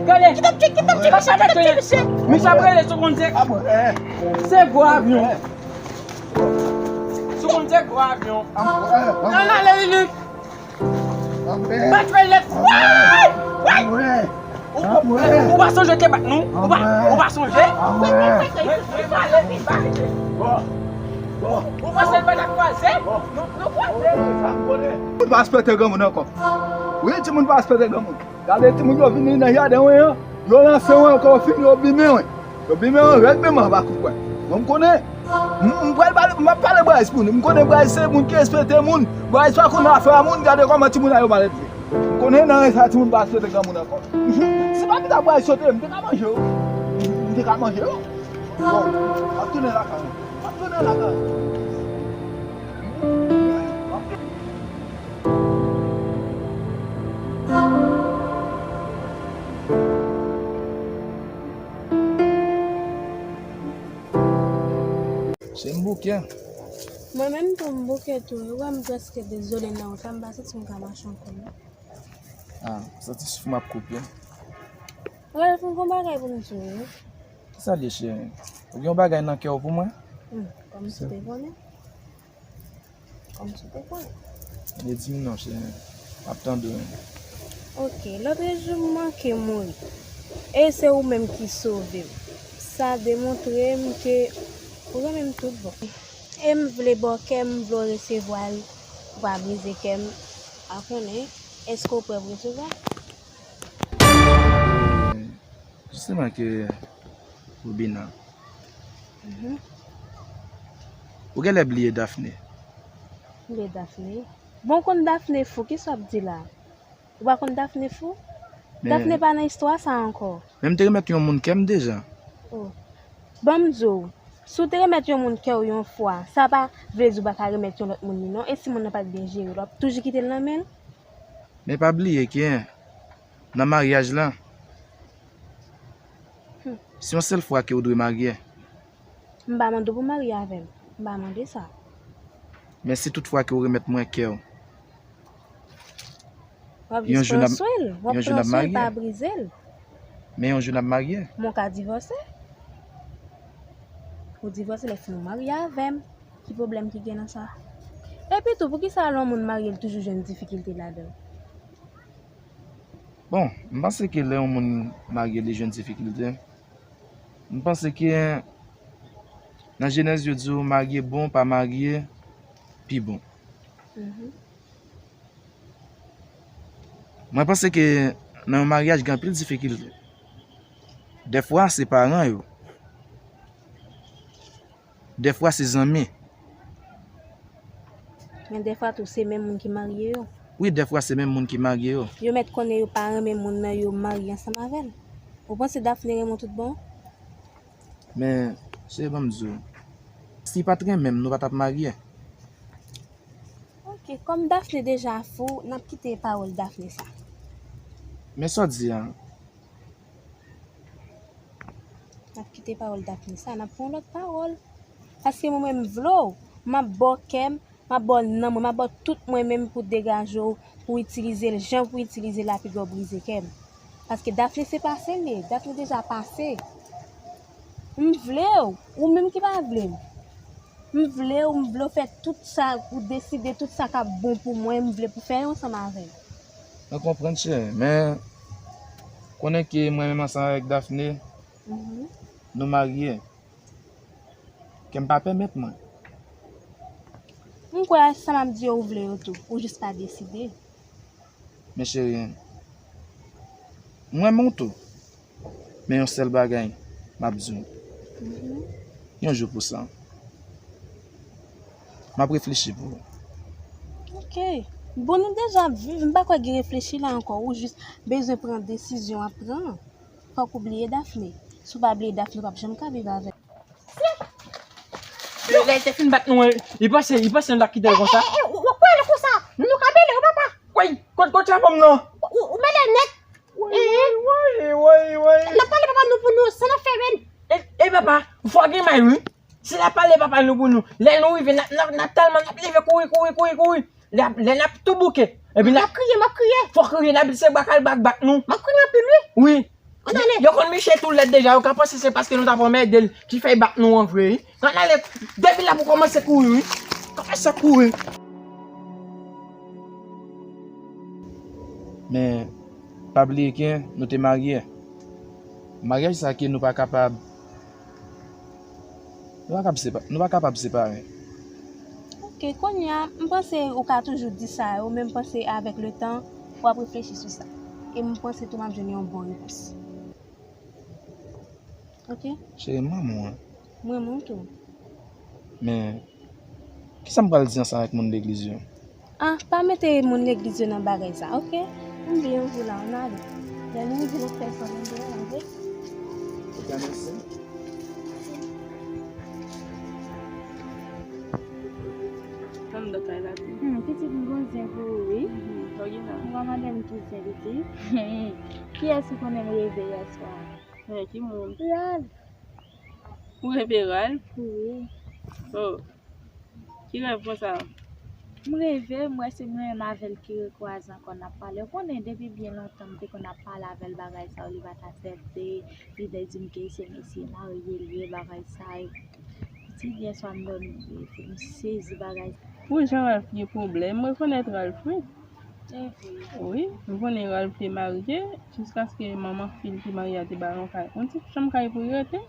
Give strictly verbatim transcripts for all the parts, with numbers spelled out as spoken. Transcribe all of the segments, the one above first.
Gade. Kite m tcheke, kite m tcheke, kite m tcheke, misye. Misye ap rele sou konn se. Se gwo avyon. Sou konn se gwo avyon. Ann ale, Lili. Bat fè lèt. Ou, ou, ou pa sonje te bat nou? Ou pa, ou pa sonje? Mwen, mwen pale, mwen pale. Ou panse l pa t ap kwaze? Nou, nou kwaze. Timoun pa respète granmoun ankò. Wi, timoun pa respète granmoun. Gade timoun yo vini nan jaden wen an, yo lanse wen ankò, yo fini, yo bimen wen. Yo bimen wen rèd menm anba kout pwen. Mwen m konnen, m, m pral pale, m ap pale Braz pou nou. M konnen Braz se moun ki respète moun. Braz pa konn afè a moun, gade kòman timoun sa yo maledve. M konnen nan ren sa timoun pa respète granmoun ankò. Si pa t ta Braz sote, m te ka manje yo. M te ka manje yo. Bon, m ap tounen lakay mwen. M ap tounen lakay mwen. Se m bouke. Mwen menm tou m bouke tou. Ou wè m prèske dezole nan wout la, m pa santi m ka mache ankò non. Ah, santi souf m ap koupe. Ralph, m gon bagay pou m di w wi. Kisa l ye, cheri? Ou gen yon bagay nan kè w pou mwen? Hmm, kòmsi w te konnen. Kòmsi w te konnen. Ebyen, di m non, cheri. M ap tande w. Ok, lòtrejou m manke mouri. E se ou menm ki sove m. Sa demontre m ke ou renmen m tout bon. E m vle ba w kè m, m vle w resevwa l. Ou pa brize kè m. A konnen, èske w prè pou resevwa l? Jisteman ke Robina. Mhm. Ou genlè bliye Daphné. Bliye Daphné? Bon, w konn Daphné fou, kisa w ap di la? Ou pa konn Daphné fou? Men Daphné pa nan istwa sa ankò. Men m te remèt yon moun kè m deja. Oh. Ban m di w, si w te remèt yon moun kè w yon fwa, sa pa vle di w pa ka remèt yon lòt moun li non. E si moun nan pa t byen jere l, w ap toujou kite l nan men l? Men pa bliye ke nan maryaj la, hmm, se yon sèl fwa ke w dwe marye. M pa mande w pou w marye avè m. M pa mande sa. Men si tout fwa ke w remèt mwen kè w, w ap jis pran swen l. W ap pran swen l, pa brize l. Men yon jou n ap marye. Men w ka divòse. Ou divòse, lè fin w marye avè m. Ki pwoblèm ki gen nan sa? Epi tou, poukisa lè yon moun marye, l toujou jwenn difikilte ladan l? Bon, m panse ke lè yon moun marye, li jwenn difikilte, m panse ke nan jenèz yo di w marye bon, pa marye pi bon. Mhm. Mwen panse ke nan yon maryaj gen anpil difikilte. Dèfwa se paran yo. Dèfwa se zanmi. Men dèfwa tou se menm moun ki marye yo. Wi, dèfwa se menm moun ki marye yo. Yo mèt konnen yo pa renmen moun nan yo marye ansanm avè l. Ou panse Daphné renmen w tout bon? Men, cheri, ban m di w, si l pa t renmen m, nou pa t ap marye. Ok, kòm Daphné deja fou, n ap kite pawòl Daphné sa. Men sa w di a. N ap kite pawòl Daphné sa, n ap pran lòt pawòl. Paske mwen menm m vle w, m ap ba w kè m, m ap ba w nanm mwen, m ap ba w tout mwen menm pou degaje w, pou w itilize l jan pou w itilize l la, piga w brize kè m. Paske Daphné se pase l ye, Daphné deja pase. M vle w, ou menm ki pa vle m. M vle w, m vle w fè tout sa, ou deside tout sa k ap bon pou mwen, m vle pou fè yo ansanm avè m. Mwen konprann, cheri, men konnen ke mwen menm ansanm avèk Daphné, mhm, nou marye. Kè m pa pèmèt mwen. M kwè sa m ap di yo ou vle yo tou, ou jis pa deside. Men cheri, m renmen w tou. Men yon sèl bagay m ap di w. Mhm. Yon jou pou sa. M ap reflechi pou ou. Ok. Bon, nou deja ap viv, m pa kwè gen reflechi la ankò. Ou jis bezwen pran desizyon w ap pran. Fòk ou bliye Daphné. Si w pa bliye Daphné, w p ap janm ka viv avè l. Lè l te fin bat nou, li panse, li panse nou t ap kite l konsa. Eh, eh, eh, w ap kwè l konsa? Nou ka mele w, papa. Woy, kot, kot chapo m nan? Ou, ou mele l nèt. Woy, woy, woy, woy. N ap pale papa nou pou nou, san n ap fè menm. E, e papa, fò gen may wi. Si n ap pale papa nou pou nou, lè nou rive, n ap, n ap, n ap tèlman, n ap leve kouri, kouri, kouri, kouri. Lè, lè n ap tou bouke. Epi n ap, m ap kriye, m ap kriye. Fò kriye, n ap se bak al bak, bak nou. M ap kriye anpil wi. Wi. Ann ale. Yo konn Miche tou lèd deja, yo ka panse se paske nou t ap anmède l ki fè y bat nou an vre, wi. Ann ale, depi la pou kòmanse kouri, wi. Kòmanse kouri. Men, pa bliye ke nou te marye. Maryaj sa ke nou pa kapab, nou pa kab sepa-, nou pa kapab separe. Ok, kounye a, m panse ou ka toujou di sa, ou menm panse avèk le tan, w ap reflechi sou sa. E m panse tou m ap jwenn yon bon repons. Ok? Cheri, m renmen w, wi. M renmen w tou. Men, kisa m pral di ansanm avèk moun legliz yo? Ah, pa mete moun legliz yo nan bagay sa, ok? M byen pou la, ann ale. Lè nou rive lòt pèsòn, nou byen, ok? Ok, mèsi. Tann nan kay la tou. Hmm, pitit, m gon zen pou ou, wi. Mhm, sa w gen la? M gon madanm ki zen, pitit. Kiyès ou konnen m reve yè swa? Men ki moun? Ralph. Ou reve Ralph? Wi. Oh. Ki rèv konsa? M reve, m wè se mwen menm avè l ki rekwaze ankò n ap pale. Ou konnen depi byen lontan m te konn ap pale avè l bagay sa yo, li pa t aksepte. Li te di m ke se mesye marye l ye, bagay sa yo. Pitit, yè swa m dòmi byen, m sezi bagay. Pou jan Ralph gen pwoblèm, m rekonèt Ralph, wi. Wi, m konnen Ralph te marye jiskaske manman fi l te marye a te ba l yon kay, yon ti chanm kay pou l rete.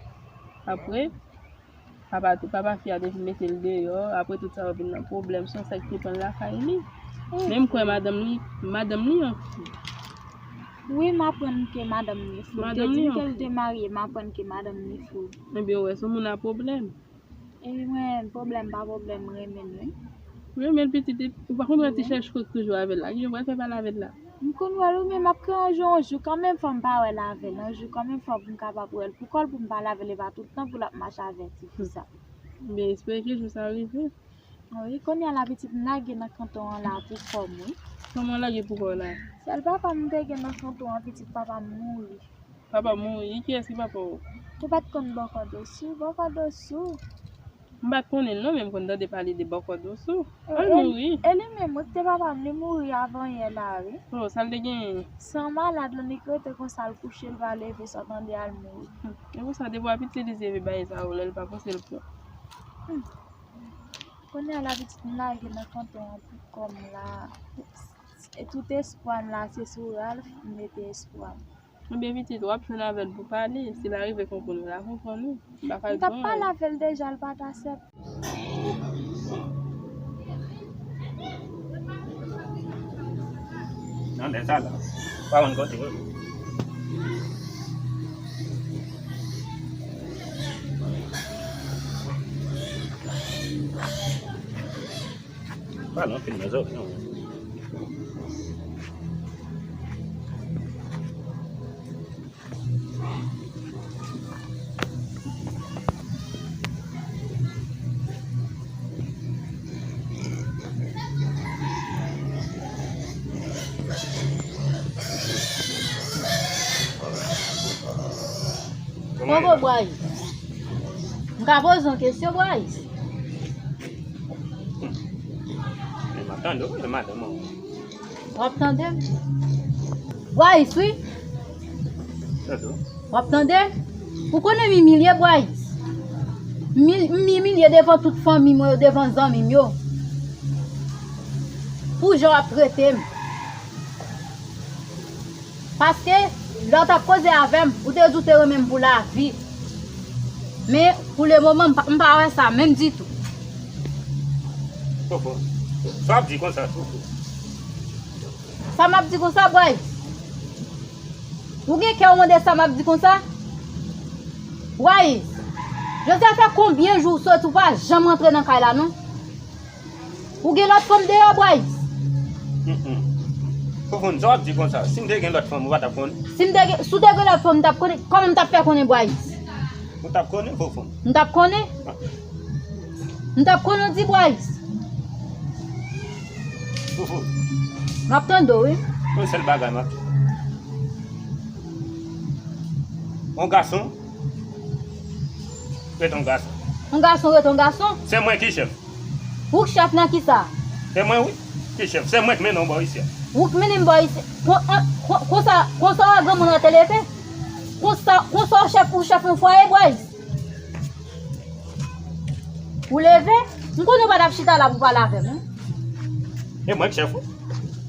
Apre, papa, papa fi a te vin mete l deyò. Apre tout sa yo vin nan pwoblèm, se yon sa k te pran l lakay li. Men m kwè madanm li, madanm li yon fou. Wi, m aprann ke madanm li fou. Li te di m ke l te marye, m aprann ke madanm li fou. Ebyen, ou wè, se yon moun a pwoblèm. Epi mwen, pwoblèm pa pwoblèm, m renmen l, wi. Ou renmen l pitit, ou pa konn wè ti chèch kouk toujou avè l la. Kijan w pral fè pale avè l la? M konn wè l, wi, men m ap kreye yon jou, yon jou kanmenm, fò m pa wè l avè l. Yon jou kanmenm, fò m kapab wè l pou kò l, pou m pale avè l, e pa tout tan pou l ap mache avè ti fi sa. M byen espere ke jou sa rive. Wi, kounye a la pitit, m lage nan kanton an la pou kò m, wi. Kòman w lage pou kò w la? Sèl papa m m te gen nan kanton an, pitit, papa m mouri. Papa mouri, kiyès ki papa w? Ou pa t konn bòkò dosou, bòkò dosou. M pa t konnen l non, men m konn tande pale de bòkò dosou. Al mouri. E li menm, wi, te papa m, li mouri avan yè la, wi. Oh, sa l te genyen? Se yon malad, li rete konsa, l kouche, l pa leve, sa w tande al mouri. Hmm. E konsa, depi w ap itilize vye bagay sa yo, lè l pa panse l pran. Hmm. Kounye a la pitit m lage nan kanton an pou kò m la. E tout espwa m la, se sou Ralph m mete espwa m. Ebyen pitit, w ap jwenn avè l pou pale. Si l arive konprann ou, l a konprann ou. M pa ka di anyen. M t ap pale avè l deja, l pa t aksepte. Nan lè sa la, pa konn kote yo. Pale anpil nan zòrèy nou. Kòman ye la? Bwayis. M ka poze yon kesyon, Bwayis? Men m ap tande w, e madanm an. W ap tande m? Bwayis, wi. Tande w. W ap tande? Ou konnen m imilye, Bwayis. M, m imilye devan tout fanmi mwen yo, devan zanmi m yo. Pou jan w ap trete m. Paske, lè w t ap koze avè m, ou te di w te renmen m pou lavi. Men, pou le moman, m pa, m pa wè sa menm ditou. Fofo, sa w ap di konsa, Fofo? Sa m ap di konsa, Bwayis? Ou gen kè w mande sa m ap di konsa? Bwayis, jodi a fè konbyen jou w soti, ou pa janm rantre nan kay la, non? Ou gen lòt fanm deyò, Bwayis? Mm, mm. Fofon, sa w ap di konsa? Si m te gen lòt fanm, ou pa t ap konnen? Si m te gen, si w te gen lòt fanm, m t ap konnen. Kòman m t ap fè konnen, Bwayis? Ou t ap konnen, Fofon? M t ap konnen? M t ap konnen, w di, Bwayis? Fofon. M ap tande w, wi. Yon sèl bagay, m ap di w. Yon gason ret yon gason. Yon gason ret yon gason? Se mwen ki chèf. Ou k chèf nan kisa? Se mwen wi ki chèf. Se mwen k mennen w bò isi a. Ou k mennen m bò isi. Kon, an, kon, konsa, konsa w wè granmoun an te leve? Konsa, konsa w chèf, ou chèf yon fwaye, Bwayis? Ou leve? M konnen w pa t ap chita la pou pale avè m, non. E mwen k chèf ou?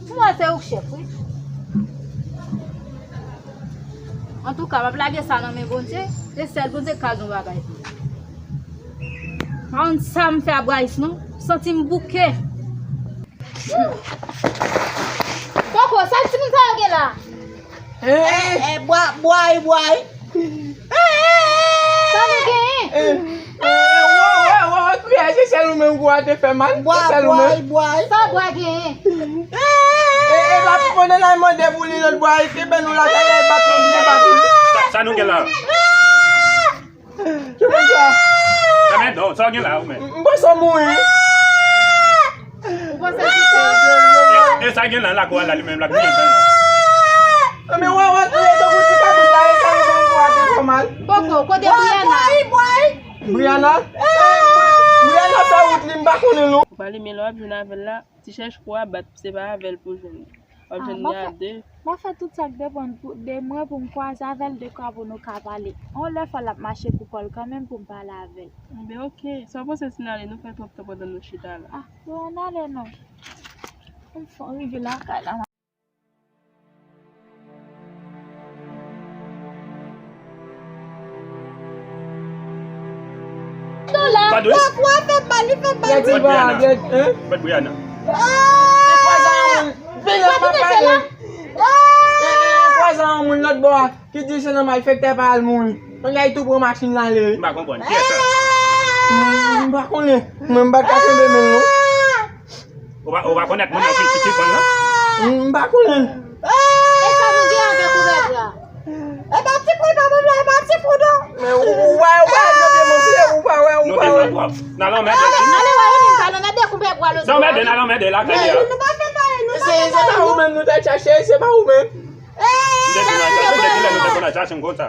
M wè se ou k chèf, wi. Antouka, m ap lage sa nan men Bondye. Se sèl Bondye k ka di yon bagay pou ou. Pa konn sa m fè a Bwayis, non. M santi m bouke. Koko, sa timoun sa yo gen la? Eh, eh, bwa-, bway, bway. Sa nou genyen? Eh, eh, wè, wè, wè, wè, kriye, se sèl ou menm gwo a te fè mal. Se sèl ou menm. Bway, bway. Sa bwa genyen? Eh, eh, pa pou konnen la mande pou li lòt bwa, e kenbe nou la, ta lè bat nou, byen bat nou. Sa, sa nou gen la? Ki moun sa? Sa men non, sa w gen la ou menm? M panse w mouri. Ou panse ki sa? E, e sa gen la, lakou a la li menm la, ki gen la? Men wè, wè, li tankou ti kabrit la, e sa li menm pou ate fè mal. Koko, kote Brianna? Bway, bway. Brianna? Eh, Brianna fè wout li, m pa konnen non. Ou pale men lè w ap jwenn avè l la, ti chèch kou a bat, se pa avè l pou jwenn li. W ap jwenn li a de. M ap fè tout sa k depann pou, de mwen pou m kwaze avè l de kwa pou nou ka pale. Yon lè fò l ap mache pou kò l kanmenm pou m pale avè l. Enben, oke. Sa w panse si n ale, nou fè twòp tan pandan nou chita la? Ah, bon, ann ale non. Ann fè rive lakay la. Padon? Bwa, bwa, fè mal, li fè mal. Bat Brianna. Bat Brianna. Ah! Li kwaze yon moun. Vin la, pa pale. Li, li kwaze yon moun lòt bò a ki di se nan malfektè pa al mouri. Mwen gay tou pran machin l ale. M pa konprann. Kiyès sa? M, m pa konnen. Mwen m pa t ka kenbe men l non. Ou pa, ou pa konèt moun nan ki, ki, ki pran nan? M pa konnen. E sa nou gen avèk ou, bèt la? E pa ti kou non, bèt la, e pa ti kou non. Men ou, ou pa, ou pa, janbye monte, ou pa wè, ou pa wè. Nou desann twòp. N al anmède. Ale, ale, wè, vini, n al anmède, koupe bwa lòt bò. N anmède, n al anmède lakay li a. Nou pa fè anyen, nou pa fè anyen. Se, se pa ou menm nou t al chache, se pa ou menm. M te di nou al chache, m te di lè nou te konn al chache m konsa.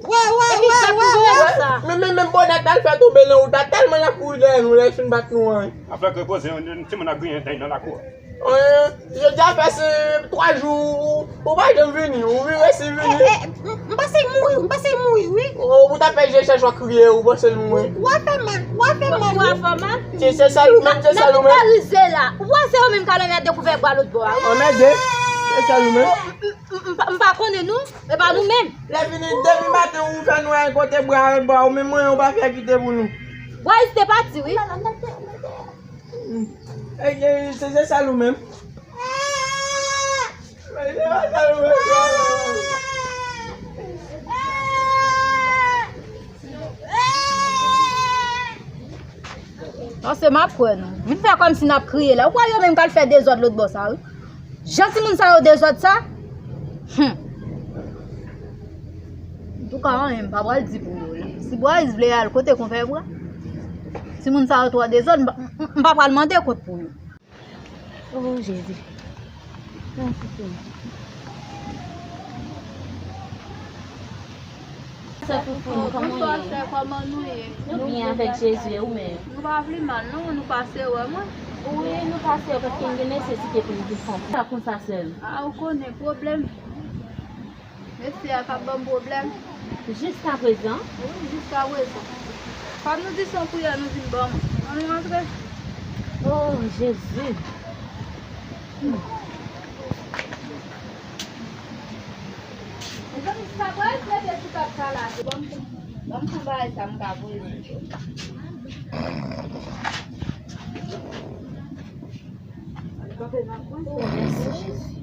Wè, wè, wè, wè, wè. Men, men, men, bònèt la l fè tonbe nan wout la, tèlman l ap kouri dèyè nou, lè l fin bat nou an. Afè k repoze, yon, yon timoun ap griyen dèy nan lakou a. Jodi a fè se twa jou, ou, ou pa janm vini, ou vire si vini. Eh, eh, m, m panse l mouri, m panse l mouri, wi. Ou, ou ta fè je chèch w ap kriye, ou panse l mouri. Ou a fè mal, ou a fè mal, wi. Ou a fè mal. Se, se sèl ou menm, se sèl ou menm. N ap rize la. Ou panse yo menm k al anmède kouvè bwa lòt bò a, wi. Anmède? Se sèl ou menm. M, m, m pa, m pa konnen nou, e pa nou menm. Lè vini depi maten ou fè nou al kote bwa, bwa ou menm mwen ou pa fè kite pou nou. Bwa isi te pati, wi. E, e, se, se sèl ou menm. Se sèl ou menm. Paske m ap kwè nou. Vin fè kòmsi n ap kriye la. Ou kwè yo menm k al fè dezòd lòt bò sa, wi. Jan timoun sa yo dezòd sa. Hum. Antouka, anyen m pa pral di pou yo la. Si Bwayis vle al kote konpè bwa, timoun sa yo twò dezòd, m pa, m, m pa pral mande kont pou yo. Oh, Jezi. Mèsi, Senyè. Sè Foufoun, kòman w ye? Bonswa, sè, kòman nou ye? Nou byen avèk Jezi, e ou menm? Nou pa pli mal, non, nou pase wè mwen. Wi, nou pase wè, paske n gen nesesite pou n vin fè yon pati. Sa konsa sè m. A, ou konnen, pwoblèm. Mesye a k ap ban m pwoblèm. Jiskaprezan? Wi, jiskaprezan. Fòk nou di se yon priyè nou vin ban mwen. Ann nou antre. Oh, Jezi. Hmm. Mezanmi, sa pral trete sou tab sa la. Ban m, ban m pran bagay sa m ka voye sou yo. Oh, mèsi, Jezi.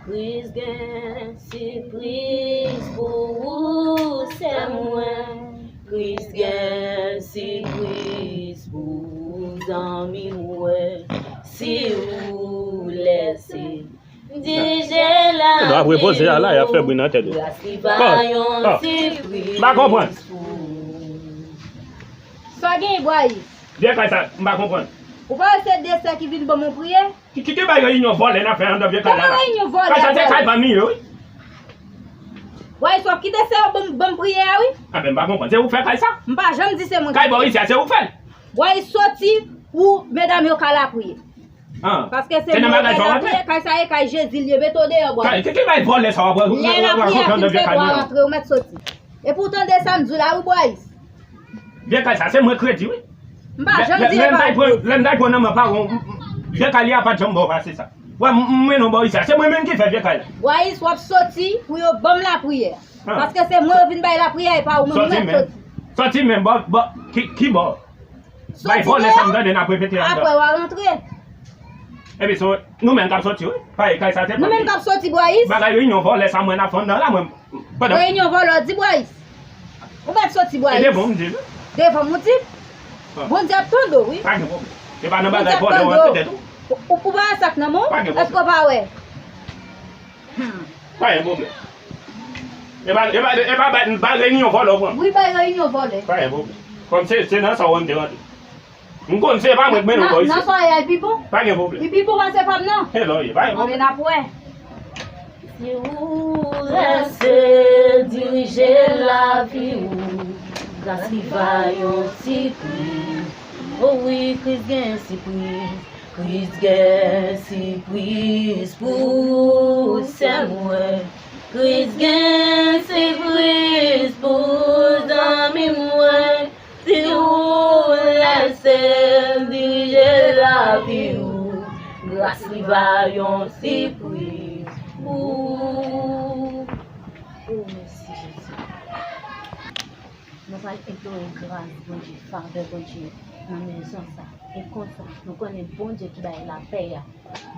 Kris gen sipriz pou ou, sè mwen. Kris gen sipriz pou ou, zanmi mwen. Si ou lèse dirije lavi ou, ap repoze a la, y ap fè bri nan tèt yo. Gras li ba yon sipriz pou ou. Sa gen, Bwayis? Vye kay sa, m pa konprann. Ou pa wè se de sè ki vin ban m yon priyè? Ki, ki, ki bay reyinyon vòlè n ap fè anndan vye kay la la? Kay sa se kay pa m li ye, wi. Bwayis, w ap kite sè yo ban m, ban m priyè a, wi. Anben, m pa konprann. Se ou k fè kay sa? M pa janm di se mwen ki fè. Kay bò isi a, se ou k fè l? Bwayis, soti pou medam yo ka lapriyè. Paske se mwen kay lapriyè, kay sa e kay Jezi l ye, mete w deyò, Bwayis. Ki, ki bay vòlè sa w ap wè? Lè lapriyè a fin fèt, w a rantre, ou mèt soti. Epi w tande sa m di w la, wi, Bwayis. Vye kay sa, se mwen kredi, wi. M pa janm di e pa vre. Lè m t al pran nan men paran w, vye kay li a pa t janm ba w pase sa. Wè, m, m mennen w bò isi a. Se mwen menm ki fè vye kay la. Bwayis, w ap soti pou yo ban m lapriyè. Paske se mwen yo vin bay lapriyè, e pa ou menm, ou mèt soti. Soti menm, bò, bò, ki, ki bò? Bay vòlè sa m tande n ap repete anndan. Apre w a rantre. Epi se nou menm k ap soti, wi. Paske kay sa se nou menm k ap soti, Bwayis. Bagay reyinyon vòlè sa mwen ap fè anndan la, mwen. Reyinyon vòlè, di Bwayis. Ou mèt soti, Bwayis. E devan m di l. Devan m ou di l. Bondye ap tande w, wi. Pa gen pwoblèm. E pa nan bagay vòlè w antre tèt ou. Ou, ou pa wè sa k nan men w? Pa gen pwoblèm. Èske w pa wè? Pa gen pwoblèm. E pa, e pa, e pa, ba, ba reyinyon vòlè w pran. Wi, bay reyinyon vòlè. Pa gen pwoblèm. Kòm se, se nan sa w wè m te rantre. M konn se pa mwen k mennen w bò isi. Nan, nan sa w ye a, li pi bon. Pa gen pwoblèm. Li pi bon pase pa m nan. E lò w ye, pa gen pwoblèm. Anben n ap wè. Si ou lèse dirije lavi ou, gras li va yon sipriz. O wi, Kris gen sipriz. Kris gen sipriz pou sè mwen. Kris gen sipriz pou zanmi mwen. Si ou lèse l dirije lavi ou, gras li va yon sipriz pou ou. O, mèsi, Jezi. Nou pral enplore gras Bondye, favè Bondye nan mezon sa. E konsa, nou konnen Bondye ki bay lapè a,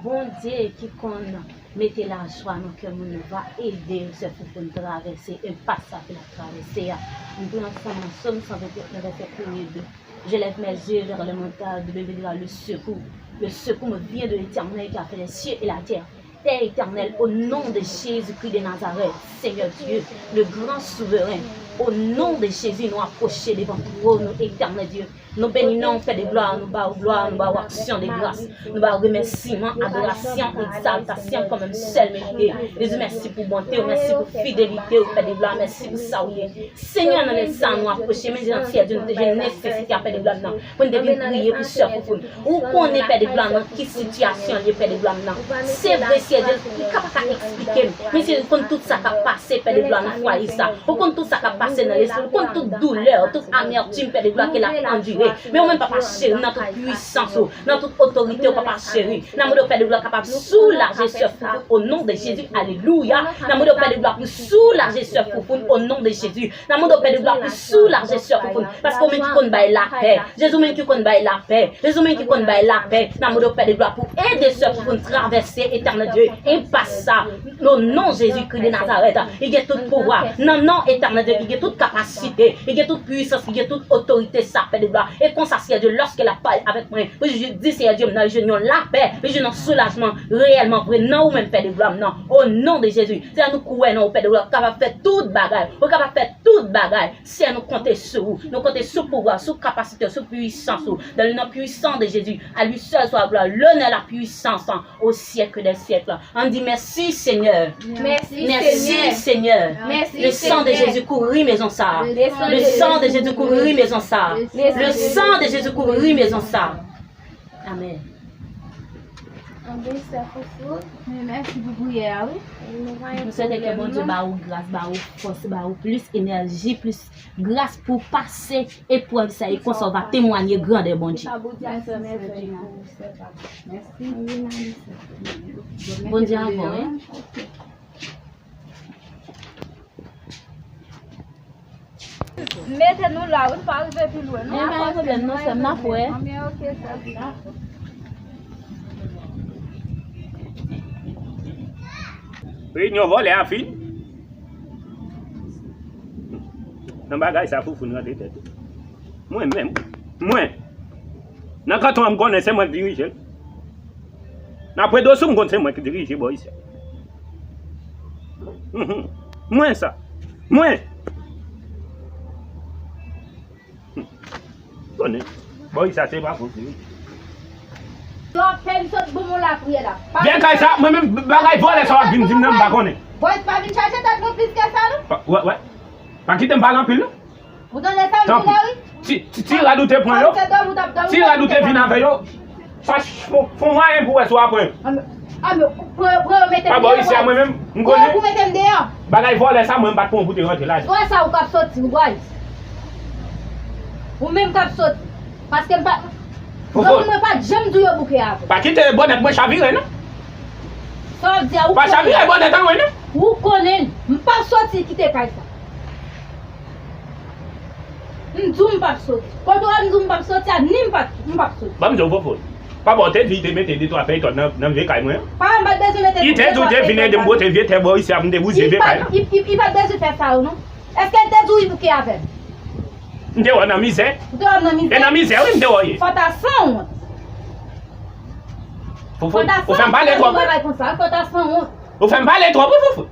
Bondye ki konn mete lajwa nan kè moun nan va ede sè Foufoun travèse enpas sa ke l ap travèse a. Nou pran ansanm nan Sòm san venteyen, vèsè premye, de. Je lève mes yeux vers les montagnes, d'où me viendra le secours. Le secours me vient de l'Éternel qui a fait les cieux et la terre. Père éternel, au nom de Jésus-Christ de Nazareth, Seigneur Dieu, le grand souverain, au nom de Jésus, nou apwoche devan twòn ou, Etènèl Dye. Nou beni non w, Pè de glwa, nou ba ou glwa, nou ba ou aksyon de gras, nou ba ou remèsiman, adorasyon, egzaltasyon kòm ou sèl merite. Jezi, mèsi pou bonte w, mèsi pou fidelite w, Pè de glwa, mèsi pou sa w ye. Senyè, nan lè sa a, nou apwoche, men Jezi, Pè de glwa, nou te jwenn nesesite a, Pè de glwa, nan, pou n te vin priye pou sè Foufoun. Ou konnen, Pè de glwa, nan ki sitiyasyon l ye, Pè de glwa, nan. Se vre, Senyè Dye, li ka pa ka eksplike m, men Senyè, ou konn tout sa k ap pase, Pè de glwa, nan fwaye sa. Ou konn tout sa k ap pase nan lespri l. Ou konn tout doulè, tout amètim, Pè de glwa, ke l ap andire. Men ou menm, Papa cheri, nan tout pwisans ou, nan tout otorite ou, Papa cheri, n a mande w, Pè de glwa, kapab soulaje sè Foufoun, o non de Jezi, alelouya. N a mande w, Pè de glwa, pou soulaje sè Foufoun, o non de Jezi. N a mande w, Pè de glwa, pou soulaje sè Foufoun, paske ou menm ki konn bay lapè. Jezi, ou menm ki konn bay lapè. Jezi, ou menm ki konn bay lapè. N a mande w, Pè de glwa, pou ede sè Foufoun travèse, Etènèl Dye, enpas sa. O non Jezikri de Nazarèt, li gen tout pouvwa. Nan non Etènèl Dye, li gen tout kapasite, li gen tout pwisans, li gen tout otorite, sa, Pè de glwa. E konsa, Senyè Dye, lòske l ap pale avèk mwen, pou li di, Senyè Dye, m nan, li jwenn yon lapè, li jwenn yon soulajman reyèlman vre nan ou menm, Pè de glwa, m nan. O non de Jezi, Senyè, nou kwè nan ou, Pè de glwa, ou kapab fè tout bagay, ou kapab fè tout bagay. Senyè, nou konte sou ou. Nou konte sou pouvwa, sou kapasite, sou pwisans ou. Dans le nom puissant de Jésus, à lui seul soit la gloire, l'honneur, la puissance, hein, au siècle des siècles. Ann di mèsi, Senyè. Mèsi, Senyè. Le sang de Jésus kouvri mezon sa. Le sang de Jésus kouvri mezon sa. Le sang de Jésus kouvri mezon sa. Amèn. Anben, sè Foufoun, men mèsi pou priyè a, wi. Nou swete ke Bondye ba ou gras, ba ou fòs, ba ou plis enèji, plis gras pou w pase eprèv sa, e konsa w va temwanye grandè Bondye. Sa Bondye a fè mèvèy pou ou, sè papa. Mèsi. Bondye avè w, wi. Mete nou la, wi, n pa rive pi lwen, non. Men pa gen pwoblèm, non, sè m, n ap wè. Anben, ok, sè. Reyinyon vòlè a fin. Nan bagay sa, Foufoun rantre tèt ou. Mwen menm, mwen, nan kanton an, m konnen se mwen k dirije l. Nan Pwedo sou, m konn se mwen ki dirije bò isi a. Mhm. Mwen sa. Mwen. Hmm. Konnen. Bò isi a se pa fouti. Yo ap fè m sot bon moun lapriyè la. Vye kay sa, mwen menm bagay vòlè sa w ap vin di m nan, m pa konnen. Bòyis, pa vin chaje tèt mwen plis ke sa, non. Pa, wè, wè. Pa kite m pale anpil, non. Ou tande sa m di la, wi? Ti, ti, ti rad ou te pran yo. Ti rad ou te vin avè yo. Sa fon, fon mwayen pou wè si w ap pran. Ann, ann, pran yo, pran yo mete m deyò. Pa bò isi a mwen menm, m konnen. Pran yo pou mete m deyò. Bagay vòlè sa, mwen m pa t pran w pou te rantre la. Ou wè sa ou k ap soti, ou Bwayiz. Ou menm k ap soti. Paske m pa, granmoun mwen pa t janm di w yo bouke avè m. Pa kite bònèt mwen chavire, non. Sa w ap di a, ou konnen. Pa chavire bònèt an mwen, non. Ou konnen, m p ap soti kite kay sa. M di w m p ap soti. Kote w wè m di w m p ap soti a, ni m p ap, m p ap soti. Ban m di w, Fofo. Papa w te di li te mete de twa fèy tòl nan, nan vye kay mwen an. Papa m pa t bezwen mete de twa fèy tòl. Li te di w te vin ede m bwote vye tè bò isi a pou m te bouze vye kay la. Li pa t, li, li, li pa t bezwen fè sa yo, non. Èske l te di w li bouke avè m? M te wè w nan mizè. Ou te wè m nan mizè? E nan mizè, wi, m te wè w ye. Fò ta sanwont. Fofo, ou fè m pale twòp, wi. Fò ta sanwont. Ou fè m pale twòp, wi, Fofo.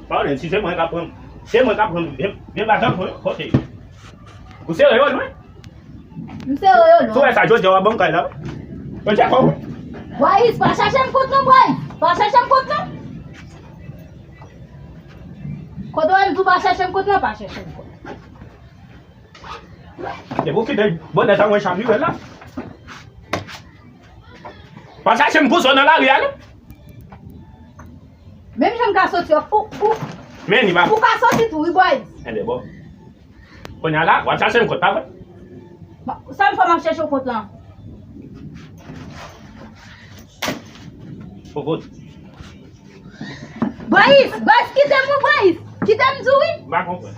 Pawòl, si se mwen k ap pran, se mwen k ap pran, vyen, vyen batan pou yo, kote yo? Ou sere yo lwen? M sere yo lwen. Si w wè sa, jodi a w ap ban m kay la, wi. Yo tchèk ou. Bwayiz, pa chache m kont non, Bwayiz. Pa chache m kont non. Kote w wè m di w pa chache m kont non, pa chache m kont. Depi w kite bònèt an mwen chavire la. Pa chache m pou sa w nan lari a, non. Menm jan m ka soti, ou, ou, men li pa, ou ka soti tou, wi, Bwayiz. Enben, bon. Kounye a la, w ap chache m kont, pa vre? Bon, sa m fè, m ap chèche w kont lan. Fofo. Bwayiz, Bwayiz, kite m, wi, Bwayiz. Kite m di w, wi. M pa konprann.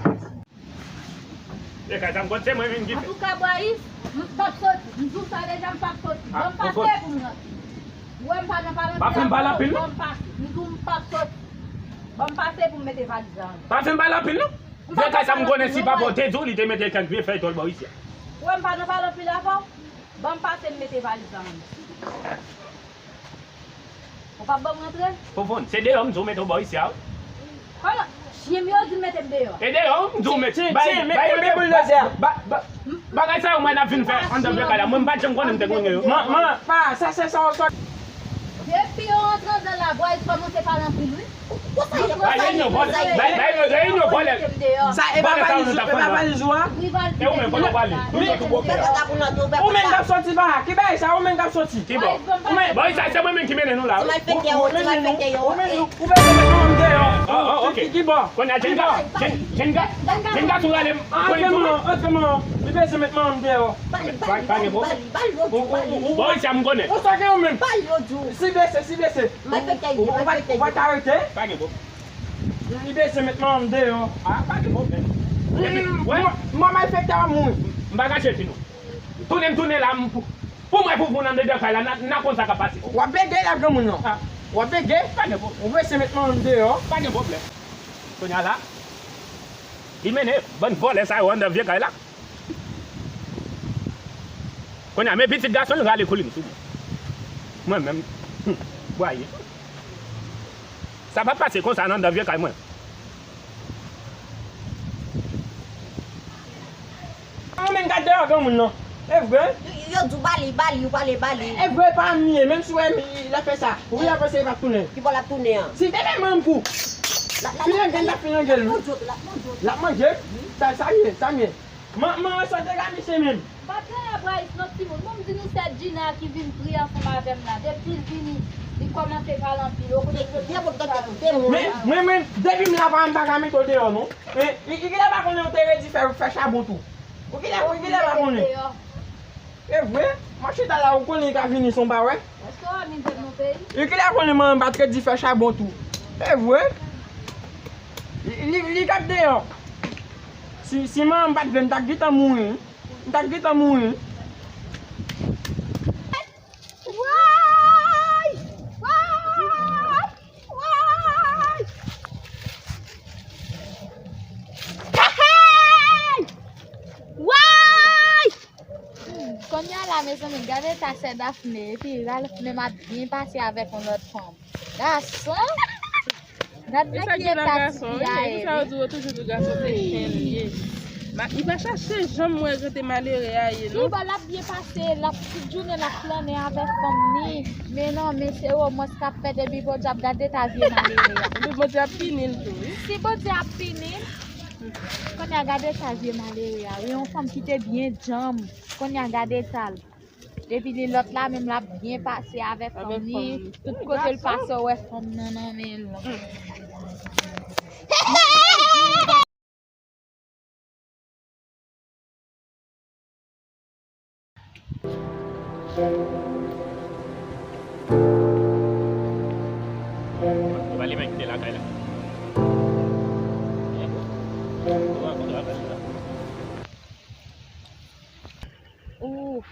E kay sa m konn se mwen menm ki fè. Antouka, Bwayiz, m p ap soti. M di w sa deja, m p ap soti. Ban m pase pou m rantre. Ou wè m pa nan pale anpil. Pa fè m pale anpil, non. Ban m pase. M di w m p ap soti. Ban m pase pou m mete valiz la. Pa fè m pale anpil, non. Vye kay sa m konnen si papa w te di w li te mete kèk vye fèy tòl bò isi a. Ou wè m pa nan pale anpil avè w. Ban m pase m mete valiz la. Ou p ap ban m rantre? Fofon, se deyò m di w mete w bò isi a, wi. Kòman? Chyen m yo di l mete m deyò. E deyò m di w mete, bay, bay, bay, bay, bagay sa yo mwen ap vin fè anndan vye kay la. Mwen m pa t janm konnen m te konnen yo. Man, man, pa, sa se sa w sot. Depi yo rantre anndan la, Bwayiz kòmanse pale anpil, wi. Bay reyinyon vòlè. Bay, bay reyinyon vòlè. Sa e pa valiz ou, e pa valiz ou a? E ou menm, kote w prale? Ou sot ou bòkè a? Ou menm k ap soti pa a? Ki bagay sa? Ou menm k ap soti? Ki bò? Ou menm, bò sa, se mwen menm ki mennen nou la, wi. Ou mennen nou, ou mennen nou, ou bezwen met manman m deyò. Oh, oh, ok. Ki, ki bò? Kounye a, Jenga, Jen-, Jenga, Jenga tou rale m. Antre manman, antre manman. Li bezwen met manman m deyò. Pa, pa, pa gen pwoblèm. Ou, ou, ou, bò isi a m konnen. Ou sa gen ou menm? Si blese, si blese. Ou, ou, ou pa, ou pa t arete? Pa gen pwoblèm. Li bezwen met manman m deyò. Ah, pa gen pwoblèm. Epi, wè. Mwen, mwen malfektè a mouri. M pa kache l, Tino. Tounen m tounen la, m pou, pou mwen pou moun anndan kay la, n a, n a konn sa k ap pase. W ap bege la, granmoun nan. Ah. W ap bege. Pa gen pwoblèm. Ou bezwen met manman m deyò. Pa gen pwoblèm. Kounye a la, li mennen bann vòlè sa yo anndan vye kay la. Kounye a, men pitit gason l rale kou li m sou li. Mwen menm, hmm, bwaye. Sa p ap pase konsa nan anndan vye kay mwen. Ou menm gad deyò granmoun nan. E vre? Yo, yo di w ba li, ba li, ou pale ba li. E vre, pa m li ye, menm si w wè m, l ap fè sa. Ou vin ap panse l p ap tounen. Ki bò l ap tounen an? Si te menm manman m pou. Filangèl, l ap filangèl, wi. L ap manje. Sa, sa m ye, sa m ye. Man, man, sa te ka misye menm. M pa t genyen Bwayiz non timoun. Bon, m di nou sè Djina ki vin pri ansanm avè m la. Depi l vini, li kòmanse pale anpil. Ou konnen se byen pou l tande koute moun. Men, mwen menm, depi m la pa, m pa ka mete w deyò non. E, e, e kilè pa konnen w te redi fè, fè chabon tou. Ou kilè, ou kilè pa konnen. E vre, m ap chita la, ou konnen li ka vini san w pa wè. Èske w anvi vin nan peyi? Li kilè konnen manman m pa t redi fè chabon tou. E vre. Li, li, li t ap deyò. Si, si manman m pa t vle, m t ap gentan mouri. M t ap gentan mouri. Woy! Woy! Woy! Hey! Woy! Kounye a la, mezanmi, gade eta sè Daphné, epi Ralph menm ap byen pase avèk yon lòt fanm. Gason! Gad nan ki eta tifi a ye, wi. Sa yo di yo toujou di gason se chen li ye. Li pa chache janm wè kote malere a ye, non. Li pa, l ap byen pase, l ap tout jounen l ap flannen avèk fanm ni. Men non, men se womans k ap fèt epi Bondye ap gade eta vye malere a. Epi Bondye ap pini l tou, wi. Si Bondye ap pini l, kounye a gade eta vye malere a, wi, yon fanm ki te byen djanm. Kounye a gade sa l. Epi li lòt la menm l ap byen pase avè fanm li. Tout kote l pase, w wè fanm nan nan men l. Yo pa li menm kite lakay la. Ouf.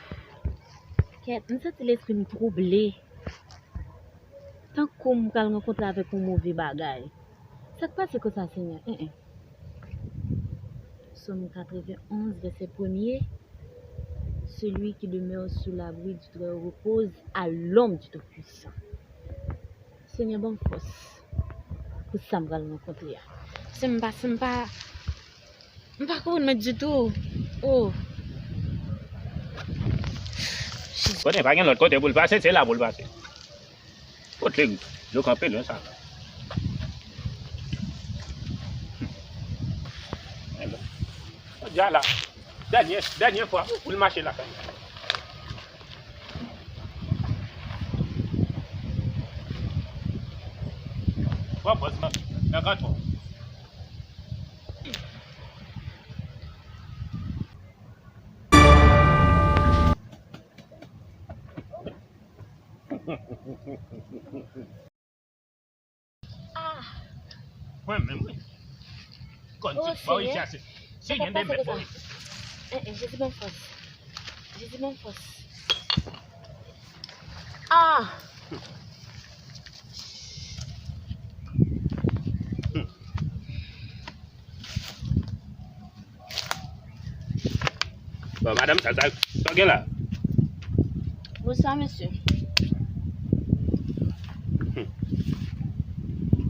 Kèt, m santi lespri m twouble. Tankou m pral rankontre avèk yon move bagay. Sa k pase konsa, Senyè? Hein, hein. Psaume quatre-vingt-onze, verset premier. Celui qui demeure sous l'abri du Très-Haut repose à l'ombre du Tout-Puissant. Senyè, ban m fòs pou sa m pral rankontre a. Se m pa, se m pa, m pa konprann mwen ditou. Oh. Konnen pa gen lòt kote pou l pase, se la pou l pase. Kote yo kanpe lwen sa. Jodi a la, dènye, dènye fwa pou l mache lakay. Bon, bòs, nan, nan gad mwen. Ah! Mwen menm, wi. Konn ti bò isi a, se, se gen de mèt bò isi. Eh, eh, Jezi ban m fòs. Jezi ban m fòs. Ah! Bon, madanm, sa, sa, sa w gen la? Bonswa, mesye. Hmm.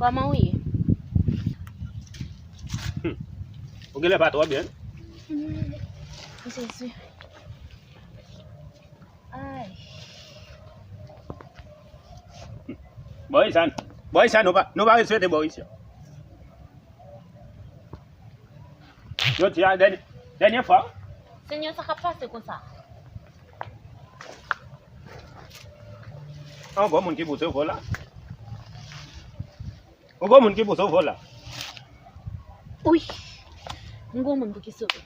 Kòman w ye? Hmm. Ou genlè pa twò byen. Hmm. Jezi. Ay. Bò isi a, bò isi a, nou pa, nou pa respekte bò isi a. Jodi a, dènye, dènye fwa. Senyè, sa k ap pase konsa? An gwo moun ki pouse w la. Ou gon moun ki pou sove w la. Wi. M gon moun pou ki sove.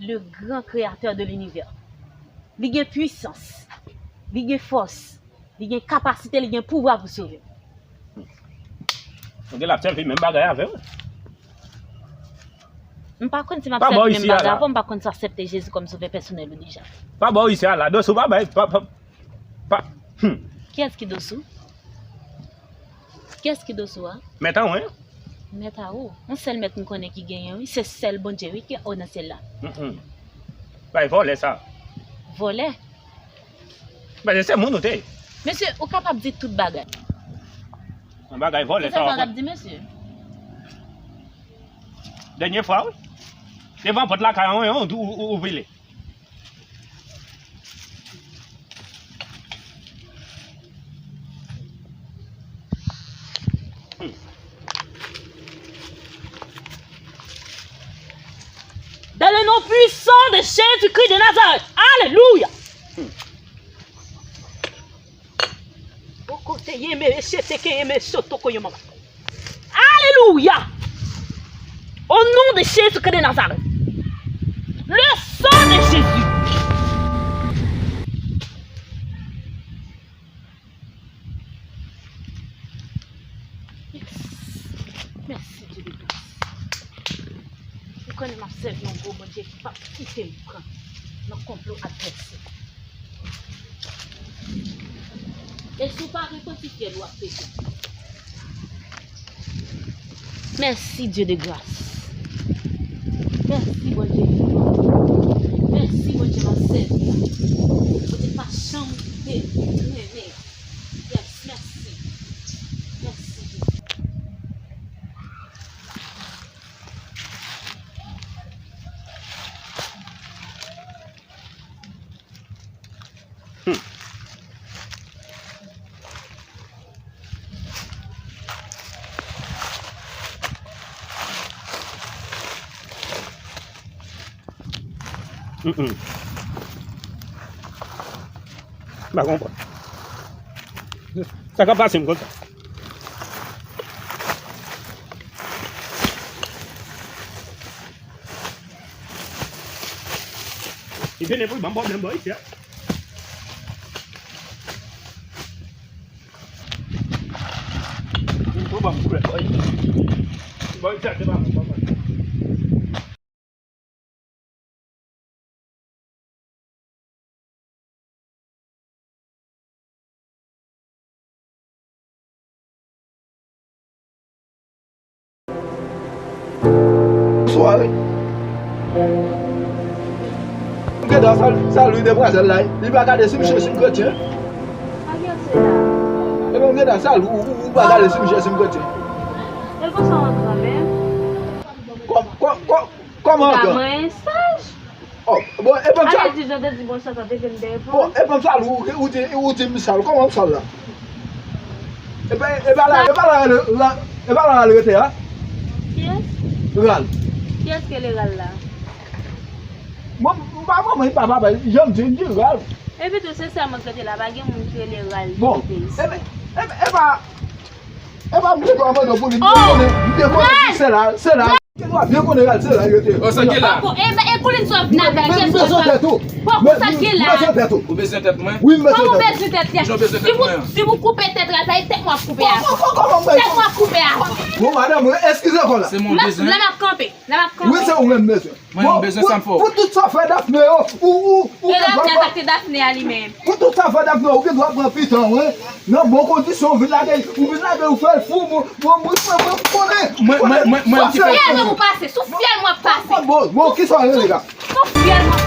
Le grand créateur de l'univers. Li gen pwisans. Li gen fòs. Li gen kapasite, li gen pouvwa pou sove. Ou gen l ap sèvi menm bagay avè w. M pa konn si m ap sèvi menm bagay avè w, m pa konn si aksepte Jezi kòm sovè pèsonèl ou deja. Pa bò isi a la. Dosou pa bay, pa, pa, pa. Hmm. Kiyès ki dosou? Kiyès ki dosou a? Mèt an wen. Mèt a ou? Yon sèl mèt m konnen ki genyen, wi. Se sèl Bondye, wi, ki o nan syèl la. Mm, mm. Bay vòlè sa. Vòlè? Paske se moun ou te ye. Mesye, ou kapab di tout bagay. Yon bagay vòlè sa w ap di, mesye. Dènye fwa, wi. Devan pòt lakay an, wi, ou, ou, ou vile. Dans le nom puissant de Jésus-Christ de Nazareth. Alléluia. Alelouya. Au nom de Jésus-Christ de Nazareth. Le sang de Jésus. Yes. Mèsi, Dye de gras. Ou konnen m ap sèvi yon gwo Bondye ki p ap kite m pran nan konplo advèsè. E si w pa repanti, fyèl ou ap pete. Mèsi, Dye de gras. Mèsi, Bondye. Mèsi, Bondye, m ap sèvi a. Bondye pa janm kite m renmen. Yes, mèsi. Mèsi, Jezi. Hmm. Mm, mm. M pa konprann. Sa k ap pase m konsa? Li vini pou l ban m pwoblèm bò isit a. Li pou ban m pwoblèm bò isit. Bò isit a, se pa bon, pa bon. Swa wi. M gentan sal-, salye demwazèl la, li pa gade si m, si m kretyen. Epi m gentan salye, ou, ou, ou pa gade si m, si m kretyen. E konsa w an granmè. Kò-, kò-, kò-, kòman ankò? Ou ta mwen saj. Oh, bon, e pa m sal. Alè di jan te di bon sa, sa te vin dèyè pou. Bon, e pa m sal, ou, ou di, ou di m sal. Kòman m sal la? E pa, e pa la, e pa la, la, e pa la, la rete a? Kiyès? Ral. Kiyès ki rele Ral la? Mwen, m pa manman, m pa papa, jan m di, m di Ral. Epi tou, se sèl mwen ki rete la, pa gen moun ki rele Ral ki rete isi. Bon, e, e, e pa, E pa m te dwa mande w pou li, m te konnen, m te konnen ki se la, se la. M te dwa byen konnen Ral, se la yo te. Oh, sa ki la? Poko, e, e koulin sou ap navè, kè sou ap. Poko, sa ki la? Ou bezwen tèt mwen? Wi, m bezwen tèt. Kòman ou bezwen tèt? Jan w bezwen tèt mwen an? Si w koupe tèt Ral, sa e tèt mwen ap koupe a. Kòman mwen? Tèt mwen ap koupe a. Bon, madanm, eskize ankò la. Se mwen bezwen. La m ap kanpe. La m ap kanpe. Wi, se ou menm bezwen. Mwen, m bezwen sa m fè w. Pou tout sa fè Dafne yo, ou, ou, ou gen dwa pran. Dafne, sa ki Dafne a li menm. Pou tout sa fè Dafne yo, ou gen dwa pran pitit ou, wi. Nan bon kondisyon, ou vin lage, ou vin lage, ou fè l fou, mwen, mwen, mwen, mwen, mwen konnen. Mwen, mwen, mwen, mwen ki fè l fou. Sou fyèl mwen ou pase, sou fyèl mwen ap pase. Bon, bon, bon, kisa w rele la? Sou fyèl mwen.